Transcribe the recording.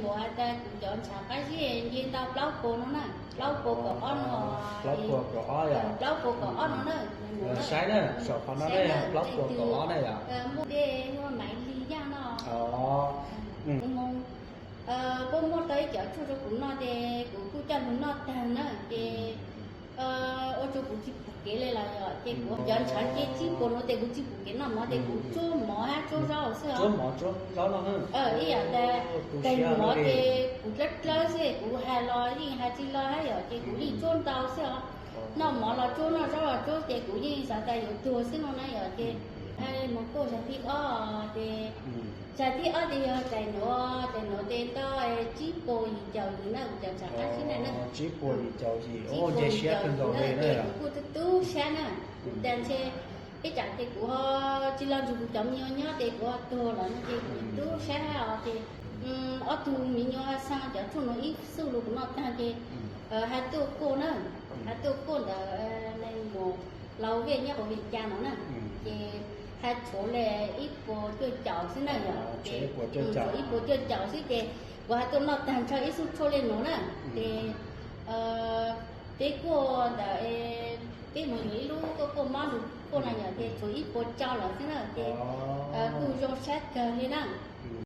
Muam has tas kuv cov ntshav qab zib nce tau plaub puas no na, plaub puas kaum ob no, plaub puas kaum ob yom, plaub puas kaum ob no na. Saib na, saum qhov no ne, plaub puas kaum ob ne yom. Muaj tej muaj Maiv Lig Yaj no. Kuv mus, puab muab tau ib cov tshuaj rau kuv noj ces kuv kuj coj lug noj tag na ces ua rau kuv tsis pum kev li lawm yom, ces kuv cov ntshav nce tsib puas no ces kuv tsis pum kev noj mov ces kuv tsuab mov hab tsuab zaub xwb os. Ib yam tas tag mov ces kuv dlawb dlawb xwb, kuv has los yeej has tsis los hab yom, ces kuv yeej tsuab ntau xwb os. Noj mov los tsuab, noj zaub los tsuab ces kuv yeej xav tas yuav tuag xwb no na yom, ces hab mus kuaj zag thib ob ces, zag thib ob ces yog tais nuav, tais nuav ces ntau tsib puas yim caum yim na, kuv cov ntshav qab zib na. Tsib puas yim caum yim, nce siab kawg nkaus li na, ces kuv kuj tub tub sab na. Kuv tas ntshe ib tsam ces kuv ho tsis los nrug kuv cov me nyuam nyob ces kuv ho tuag lawm no ces kuv tub sab hab os ces ob tug me nyuam xa cov tshuaj nuav ib xuj lug kuv noj tag ces has tuaj kuaj na, has tuaj kuaj ntawm leej muam Lau Viaj nyob hauv Viaj Cas no na, ces has tshuav li ib puas cuaj caum xwb na yom, ces tshuav ib puas cuaj caum xwb ces kuv has tuaj noj tag nrho ib xuj tshuaj li nuav na, ces peb kuaj ntawm peb mus yuav ib lub tuaj kuaj mob lug kuaj na yom, ces tshuav ib puas rau lawm xwb na, ces kuj zoo sab kawg li na.